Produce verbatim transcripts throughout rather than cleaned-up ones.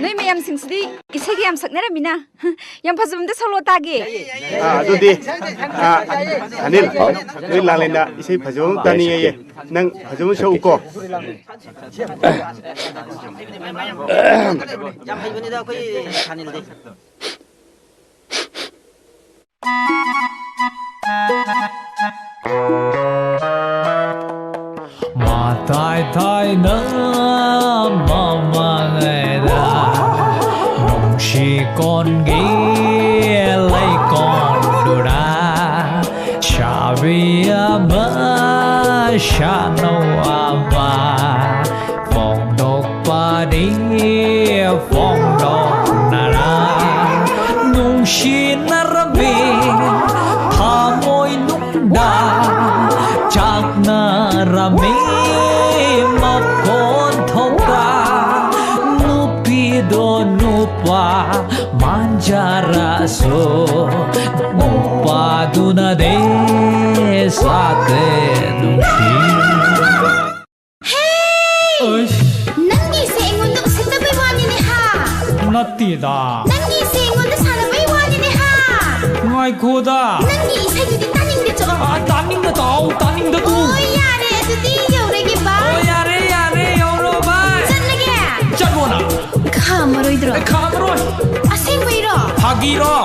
ꯅꯣꯏ ꯃꯌꯥꯝꯁꯤꯡꯁꯤꯗꯤ ꯏꯁꯩꯒ ꯌꯥꯝ ꯁꯛꯅꯔꯝꯃꯤꯅ꯫ ꯌꯥꯝ ꯐꯖꯕ ꯑꯝꯇ ꯁꯛꯂꯛꯑꯣ ꯇꯥꯒꯦ꯫ ꯑꯥ, ꯑꯗꯨꯗꯤ, ꯑꯥ, ꯑꯅꯤꯜ, ꯅꯣꯏ ꯂꯥꯡꯂꯦꯟꯗ ꯏꯁꯩ ꯐꯖꯕ ꯑꯃ ꯇꯥꯅꯤꯡꯉꯦꯌꯦ꯫ ꯅꯪ ꯐꯖꯕ ꯁꯛꯎꯀꯣ꯫ ꯌꯥꯝ ꯍꯩꯕꯅꯤꯗ ꯑꯩꯈꯣꯏ ꯑꯅꯤꯜꯗꯤ꯫ ꯃꯇꯥꯏ ꯊꯥꯏꯅ ꯃꯃꯥꯡꯉꯩꯗ ꯅꯨꯡꯁꯤ ꯀꯣꯟꯒꯤ ꯂꯩꯀꯣꯟꯗꯨꯗ ꯁꯥꯕꯤ ꯑꯃ ꯁꯥꯟꯅꯧ ꯑꯃ ꯐꯣꯡꯗꯣꯛꯄꯗꯤ ꯐꯣꯡꯗꯣꯛꯅꯔ ꯅꯨꯡꯁꯤꯅꯔꯝꯃꯤ ꯊꯃꯣꯏ ꯅꯨꯡꯗ ꯆꯥꯛꯅꯔꯝꯃꯤ ꯃꯈꯣꯟ ꯊꯣꯛꯇ ꯅꯨꯄꯤꯗꯣ ꯅꯨꯄꯥ ꯃꯥꯟꯖꯔꯁꯨ ꯅꯨꯄꯥꯗꯨꯅꯗꯤ ꯁꯥꯠꯇꯦ ꯅꯨꯡꯁꯤ꯫ ꯍꯦ! ꯑꯩꯁ! ꯅꯪꯒꯤꯁꯦ ꯑꯩꯉꯣꯟꯗ ꯎꯁꯤꯠꯇꯕꯩ ꯋꯥꯅꯤꯅꯦ ꯍꯥ? ꯅꯠꯇꯦꯗ꯫ ꯅꯪꯒꯤꯁꯦ ꯑꯩꯉꯣꯟꯗ ꯁꯥꯟꯅꯕꯩ ꯋꯥꯅꯤꯅꯦ ꯍꯥ? ꯉꯥꯏꯈꯣꯗ꯫ ꯅꯪꯒꯤ ꯏꯁꯩꯗꯨꯗꯤ ꯇꯥꯅꯤꯡꯗꯦ ꯆꯣ꯫ ꯑ, ꯇꯥꯅꯤꯡꯗ ꯇꯥꯎ, ꯇꯥꯅꯤꯡꯗ ꯇꯨ꯫ ꯑꯣ, ꯌꯥꯔꯦ, ꯑꯗꯨꯗꯤ ꯌꯧꯔꯒꯦ, ꯕꯥꯏ꯫ ꯑꯣ, ꯌꯥꯔꯦ, ꯌꯥꯔꯦ, ꯌꯧꯔꯣ, ꯕꯥꯏ꯫ ꯆꯠꯂꯒꯦ꯫ ꯆꯠꯂꯣꯅ꯫ ꯈꯥꯝꯃꯔꯣꯏꯗ꯭ꯔꯣ? ꯑꯦ, ꯈꯥꯝꯃꯔꯣꯏ꯫ ꯑꯁꯦꯡꯕꯩꯔꯣ? ꯐꯥꯒꯤꯔꯣ?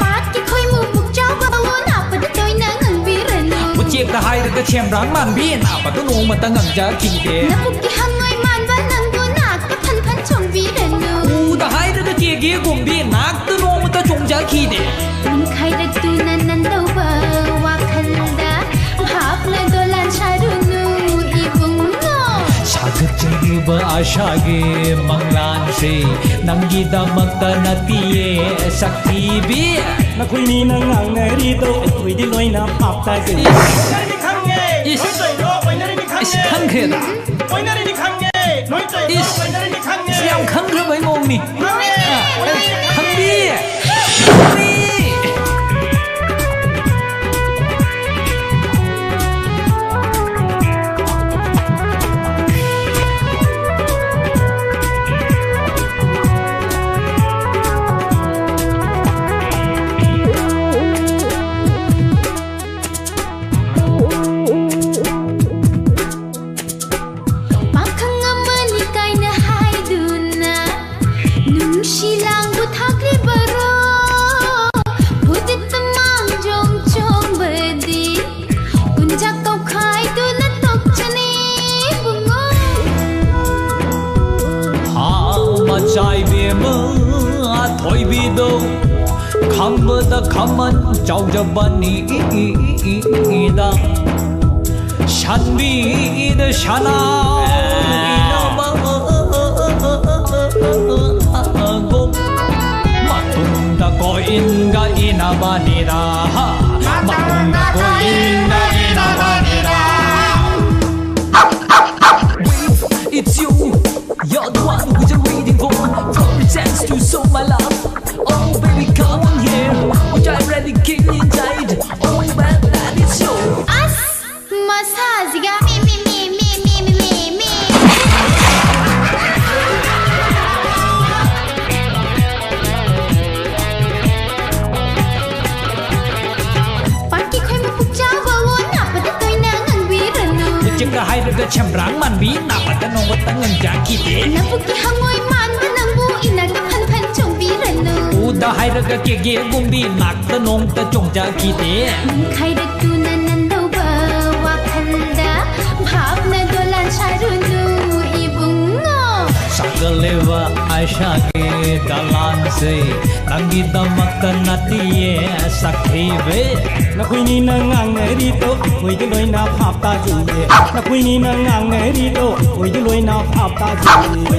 ꯄꯥꯠꯀꯤ ꯈꯣꯏꯃꯨ ꯄꯨꯛꯆꯥꯎꯕ ꯅꯥꯄꯗ ꯇꯣꯏꯅ ꯉꯪꯕꯤꯔꯅꯨ꯫ ꯎꯆꯦꯛꯇ ꯍꯥꯏꯔꯒ ꯁꯦꯝꯕ꯭ꯔꯥꯡ ꯃꯥꯟꯕꯤ, ꯅꯥꯄꯗ ꯅꯣꯡꯃꯇ ꯉꯪꯖꯈꯤꯗꯦ꯫ ꯅꯕꯨꯛꯀꯤ ꯍꯪꯉꯣꯏ ꯃꯥꯟꯕ ꯅꯪꯕꯨ ꯅꯥꯛꯇ ꯐꯟ ꯐꯟ ꯆꯣꯡꯕꯤꯔꯅꯨ꯫ ꯎꯗ ꯍꯥꯏꯔꯒ ꯀꯦꯒꯦ ꯒꯨꯝꯕꯤ, ꯅꯥꯛꯇ ꯅꯣꯡꯃꯇ ꯆꯣꯡꯖꯈꯤꯗꯦ꯫ ꯅꯤꯡꯈꯥꯏꯔꯛꯇꯨꯅ ꯅꯟꯗꯧꯕ ꯋꯥꯈꯜꯗ ꯚꯥꯞꯅ ꯗꯣꯂꯥꯟ ꯁꯥꯔꯨꯅꯨ ꯏꯕꯨꯡꯉꯣ꯫ ꯁꯥꯒꯠꯆꯔꯤꯕ ꯑꯁꯥꯒꯤ ꯃꯪꯂꯥꯟꯁꯤ ꯅꯪꯒꯤꯗꯃꯛꯇ ꯅꯠꯇꯤꯌꯦ ꯁꯛꯊꯤꯕꯤ꯫ ꯅꯈꯣꯏꯅꯤꯅ ꯉꯥꯡꯅꯔꯤꯗꯣ ꯑꯩꯈꯣꯏꯗꯤ ꯂꯣꯏꯅ ꯄꯥꯞ ꯇꯥꯒꯅꯤ꯫ ꯏꯁ! ꯏꯁ! ꯏꯁ, ꯈꯪꯈ꯭ꯔꯦꯗ꯫ ꯏꯁ! ꯌꯥꯝ ꯈꯪꯈ꯭ꯔꯕꯩ ꯃꯑꯣꯡꯅꯤ꯫ ꯈꯪꯕꯤ! ꯈꯪꯕꯤ! ꯗꯣ ꯈꯪꯕꯗ ꯈꯃꯟ ꯆꯥꯎꯖꯕꯅꯤ ꯏ ꯏ ꯏ ꯏ ꯏꯗ ꯁꯟꯕꯤꯗ ꯁꯅꯥ ꯏꯅꯕꯒꯨꯝ ꯃꯇꯨꯡꯗ ꯀꯣꯏꯟꯒ ꯏꯅꯕꯅꯤꯗ ꯃꯇꯨꯡꯗ ꯀꯣꯏꯟꯒ ꯏꯅꯕꯅꯤꯗ It's you, you're the one which I'm waiting for. For a chance to show my love. Oh, baby, come on here. Which I really kill inside. Oh, well, that is you. ꯑꯁ, ꯃꯁꯥꯁꯤꯒ ꯃꯤ, ꯃꯤ, ꯃꯤ, ꯃꯤ, ꯃꯤ, ꯃꯤ, ꯃꯤ, ꯃꯤ꯫ ꯄꯥꯠꯀꯤ ꯈꯣꯏ ꯃꯄꯨꯛ ꯆꯥꯎꯕ ꯋꯣ ꯅꯥꯕꯗ ꯇꯣꯏꯅ ꯉꯥꯡꯕꯤꯔꯅꯨ꯫ ꯎꯆꯦꯛꯇ ꯍꯥꯏꯔꯒ ꯁꯦꯝꯕ꯭ꯔꯥꯡ ꯃꯥꯟꯕꯤ ꯅꯥꯕꯗ ꯅꯣꯡꯃꯇ ꯉꯥꯡꯖꯈꯤꯗꯦ꯫ ꯅꯕꯨꯛꯀꯤ ꯍꯪꯉꯣꯏ ꯃꯥꯟꯕ ꯅꯪꯕꯨ ꯏꯅꯥꯛꯇ ꯐꯟ ꯐꯟ ꯆꯣꯡꯕꯤꯔꯅꯨ꯫ ꯎꯗ ꯍꯥꯏꯔꯒ ꯀꯦꯒꯦꯒꯨꯝꯕꯤ ꯅꯥꯛꯇ ꯅꯣꯡꯃꯇ ꯆꯣꯡꯖꯈꯤꯗꯦ꯫ ꯅꯪꯈꯥꯏꯔꯛꯇꯨꯅ ꯅꯟꯗꯧꯕ ꯋꯥꯈꯜꯗ ꯚꯥꯞꯅ ꯗꯣꯂꯥꯟ ꯁꯥꯔꯨꯅꯨ ꯏꯕꯨꯡꯉꯣ꯫ ꯁꯥꯒꯠꯂꯦꯕ ꯑꯥꯏꯁꯥꯒꯤ ꯗꯂꯥꯟꯁꯦ ꯅꯪꯒꯤꯗꯃꯛꯇ ꯅꯠꯇꯤꯌꯦ ꯁꯛꯊꯤꯕꯤ꯫ ꯅꯈꯣꯏꯅꯤꯅ ꯉꯥꯡꯅꯔꯤꯗꯣ ꯑꯩꯈꯣꯏꯗꯤ ꯂꯣꯏꯅ ꯚꯥꯞ ꯇꯥꯖꯩꯌꯦ꯫ ꯅꯈꯣꯏꯅꯤꯅ ꯉꯥꯡꯅꯔꯤꯗꯣ ꯑꯩꯈꯣꯏꯗꯤ ꯂꯣꯏꯅ ꯚꯥꯞ ꯇꯥꯖꯩꯌꯦ꯫